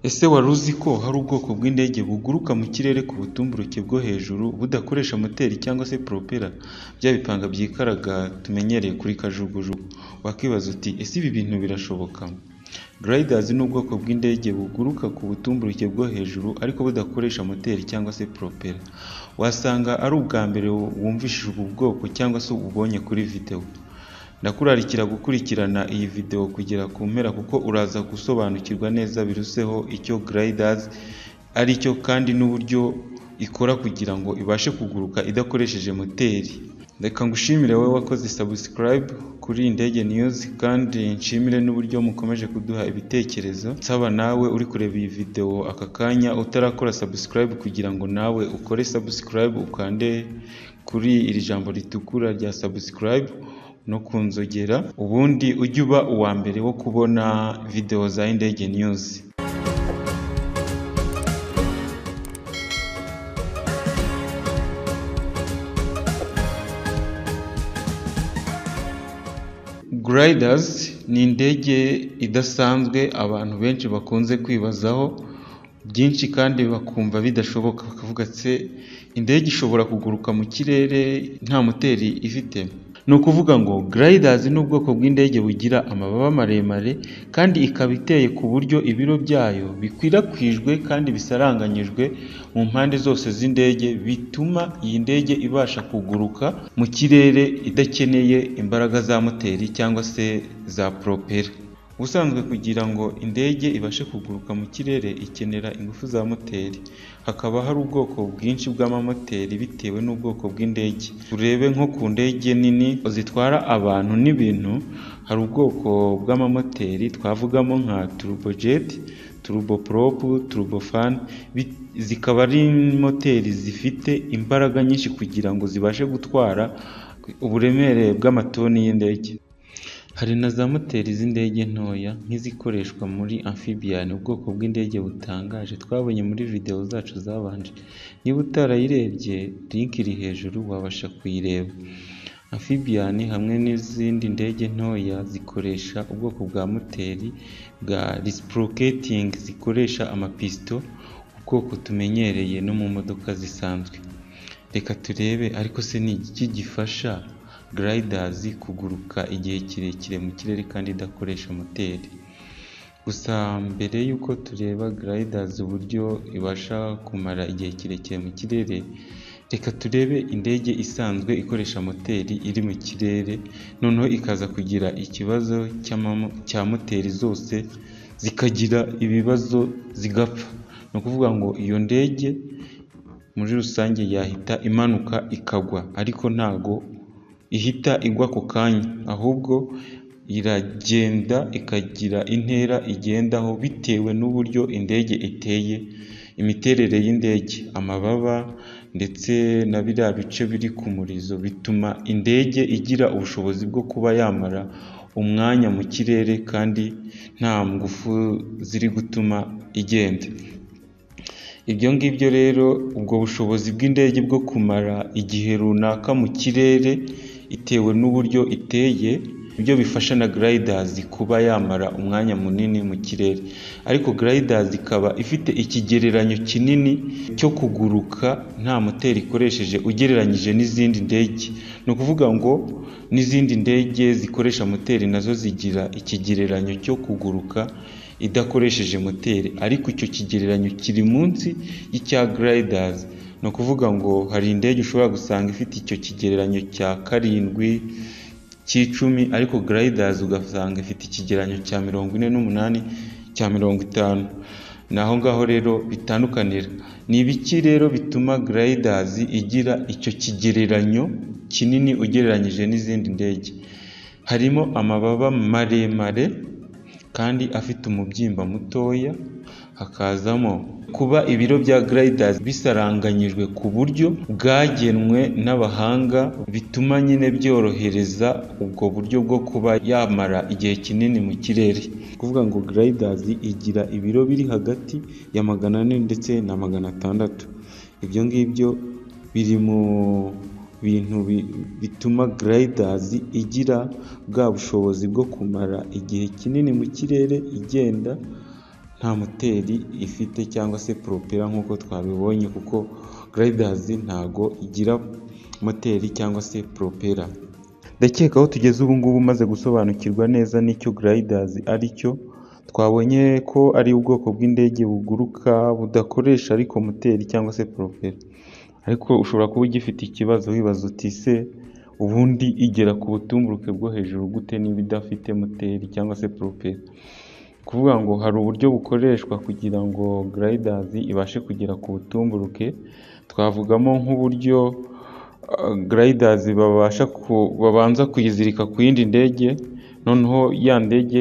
Ese wari uzi ko hari ubwoko bw'indege buguruka mu kirere ku butumburuke bwo hejuru budakoresha moteri cyangwa se propeller, bya bipanga byikaraga tumenyereye kuri kajugujugu? Wakibaza uti ese ibi bintu birashoboka? Gliders ni ubwoko bw'indege buguruka ku butumburuke bwo hejuru ariko budakoresha moteri cyangwa se propeller. Wasanga ari ubwa mbere wumvishije ubu bwoko cyangwa se ubonye kuri video. Ndakurarikira gukurikirana iyi video kugera ku mpera kuko uraza gusobanukirwa neza biruseho icyo gliders ari cyo kandi n'uburyo ikora kugira ngo ibashe kuguruka idakoresheje moteri. Reka ngushimire wowe wakoze subscribe kuri Indege News, kandi nshimire n'uburyo mukomeje kuduha ibitekerezo. Nsaba nawe uri kureba iyi video aka kanya utarakora subscribe kugira ngo nawe ukore subscribe, ukande kuri iri jambo ritukura rya subscribe no kunzogera, ubundi ujye uba uwa mbere wo kubona video za Indege News. Gliders ni indege idasanzwe abantu benshi bakunze kwibazaho byinshi kandi bakumva bidashoboka, bakavuga se indege ishobora kuguruka mu kirere nta moteri ifite? Ni ukuvuga ngo gliders ni ubwoko bw'indege bugira amababa maremare kandi ikaba iteye ku buryo ibiro byayo bikwirakwijwe kandi bisaranganyijwe mu mpande zose z'indege, bituma iyi ndege ibasha kuguruka mu kirere idakeneye imbaraga za moteri cyangwa se za propeller. Ubusanzwe kugira ngo indege ibashe kuguruka mu kirere ikenera ingufu za moteri. Hakaba hari ubwoko bwinshi bw'amamoteri bitewe n'ubwoko bw'indege. Urebe nko ku ndege nini zitwara abantu n'ibintu, hari ubwoko bw'amamoteri twavugamo nka turbojet, turboprop, turbofan, zikaba ari moteri zifite imbaraga nyinshi kugira ngo zibashe gutwara uburemere bw'amatoni y'indege. Hari na za moteri z'indege ntoya nk'izikoreshwa muri amphibian, ubwoko bw'indege butangaje twabonye muri video zacu zabanje. Niba utarayirebye link iri hejuru wabasha kuyireba. Amphibian hamwe n'izindi ndege ntoya zikoresha ubwoko bwa moteri bwa reciprocating zikoresha amapisito, ubwoko tumenyereye no mu modoka zisanzwe. Reka turebe ariko se ni iki gifasha gliders kuguruka igihe kirekire mu kirere kandi idakoresha moteri? Gusa mbere y'uko tureba gliders uburyo ibasha kumara igihe kirekire mu kirere, reka turebe indege isanzwe ikoresha moteri iri mu kirere, noneho ikaza kugira ikibazo cya moteri zose zikagira ibibazo zigapfa. Ni ukuvuga ngo iyo ndege muri rusange yahita imanuka ikagwa, ariko ntago ihita igwa ako kanya, ahubwo iragenda ikagira intera igendaho bitewe n'uburyo indege iteye, imiterere y'indege, amababa ndetse na biriya bice biri ku murizo bituma indege igira ubushobozi bwo kuba yamara umwanya mu kirere kandi nta ngufu ziri gutuma igenda. Ibyo ngibyo rero, ubwo bushobozi bw'indege bwo kumara igihe runaka mu kirere itewe n'uburyo iteye, ibyo bifasha na gliders kuba yamara umwanya munini mu kirere. Ariko gliders ikaba ifite ikigereranyo kinini cyo kuguruka nta moteri ikoresheje ugereranyije n'izindi ndege. Ni ukuvuga ngo n'izindi ndege zikoresha moteri nazo zigira ikigereranyo cyo kuguruka idakoresheje moteri, ariko icyo kigereranyo kiri munsi y'icya gliders. Ni ukuvuga ngo hari indege ushobora gusanga ifite icyo kigereranyo cya 7 cy'icumi, ariko gliders ugasanga ifite ikigereranyo cya 48 cya 50. Ni aho ngaho rero bitandukanira. Ni ibiki rero bituma gliders igira icyo kigereranyo kinini ugereranyije n'izindi ndege? Harimo amababa maremare kandi afite umubyimba mutoya, hakazamo kuba ibiro bya gliders bisaranganyijwe ku buryo bwagenwe n'abahanga, bituma nyine byorohereza ubwo buryo bwo kuba yamara igihe kinini mu kirere. Kuvuga ngo gliders igira ibiro biri hagati ya 400 ndetse na 600. Ibyo ngibyo biri mu bintu bituma gliders igira bwa bushobozi bwo kumara igihe kinini mu kirere igenda nta moteri ifite cyangwa se propeller nk'uko twabibonye, kuko gliders ntago igira moteri cyangwa se propeller. Ndakeka aho tugeze ubu ngubu umaze gusobanukirwa neza n'icyo gliders ari cyo. Twabonye ko ari ubwoko bw'indege buguruka budakoresha ariko moteri cyangwa se propeller. Ariko ushobora kuba ugifite ikibazo wibaza uti: "Se ubundi igera ku butumburuke bwo hejuru gute niba idafite moteri cyangwa se propeller?" Kuvuga ngo hari uburyo bukoreshwa kugira ngo gliders ibashe kugera ku butumburuke. Twavugamo nk'uburyo gliders babasha babanza kuyizirika ku yindi ndege, noneho ya ndege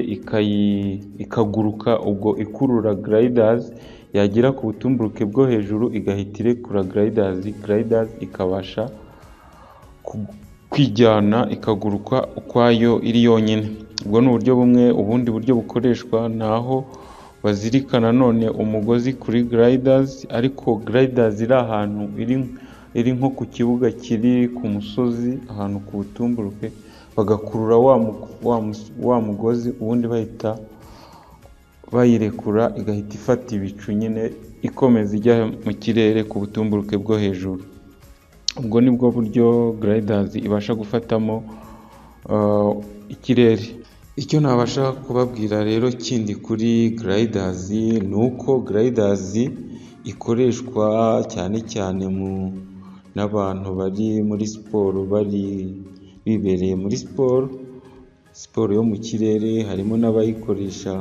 ikaguruka ubwo ikurura gliders, yagera ku butumburuke bwo hejuru igahita irekura gliders, gliders ikabasha kwijyana ikaguruka ukwayo iri yonyine. Ubwo ni uburyo bumwe. Ubundi buryo bukoreshwa ni aho bazirika nanone umugozi kuri gliders, ariko gliders iri ahantu iri nko ku kibuga kiri ku musozi, ahantu ku butumburuke, bagakurura wa mugozi, ubundi bahita bayirekura igahita ifata ibicu nyine, ikomeza ijya mu kirere ku butumburuke bwo hejuru. Ubwo ni bwo buryo gliders ibasha gufatamo ikirere. Icyo nabasha kubabwira rero kindi kuri gliders ni uko gliders ikoreshwa cyane cyane mu n'abantu bari muri siporo, bari bibereye muri siporo, siporo yo mu kirere. Harimo n'abayikoresha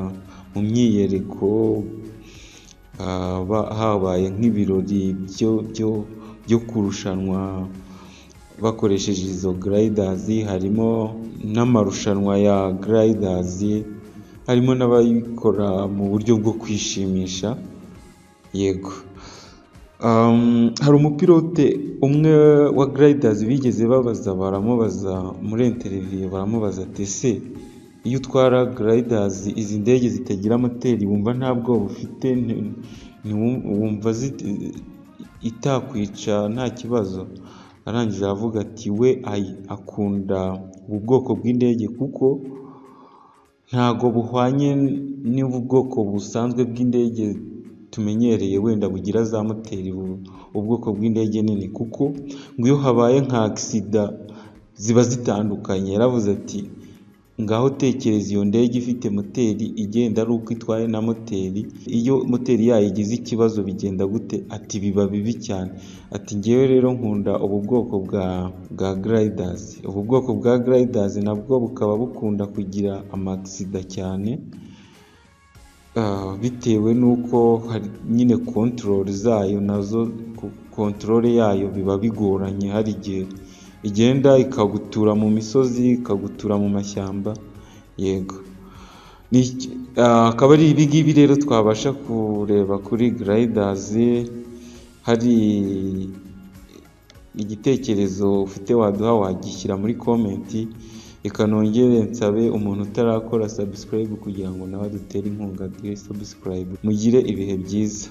mu myiyereko, habaye nk'ibirori byo kurushanwa bakoresheje izo gliders, harimo n'amarushanwa ya gliders, harimo n'abayikora mu buryo bwo kwishimisha. Yego, hari umupilote umwe wa gliders bigeze babaza, baramubaza muri interview, baramubaza ati: "Ese iyo utwara gliders, izi ndege zitagira moteri, wumva nta bwoba ufite? Wumva itakwica nta kibazo?" Arangije aravuga ati we akunda ubu bwoko bw'indege kuko ntago buhwanye n'ubu bwoko busanzwe bw'indege tumenyereye wenda bugira za moteri, ubwoko bw'indege nini, kuko ngo iyo habaye nka accident ziba zitandukanye. Yaravuze ati: "Ngaho tekereza iyo ndege ifite moteri igenda ari uko itwaye na moteri, iyo moteri yayo igize ikibazo bigenda gute?" Ati: "Biba bibi cyane." Ati: "Ngewe rero nkunda ubu bwoko bwa gliders." Ubu bwoko bwa gliders nabwo bukaba bukunda kugira ama accident cyane, bitewe n'uko hari nyine control zayo, nazo control yayo biba bigoranye, hari igihe igenda ikagutura mu misozi, ikagutura mu mashyamba. Yego, akaba ari ibi ngibi rero twabasha kureba kuri gliders. Hari igitekerezo ufite waduha, wagishyira muri comment. Reka nongere nsabe umuntu utarakora subscribe kugira ngo nawe adutere inkunga, duhe subscribe. Mugire ibihe byiza.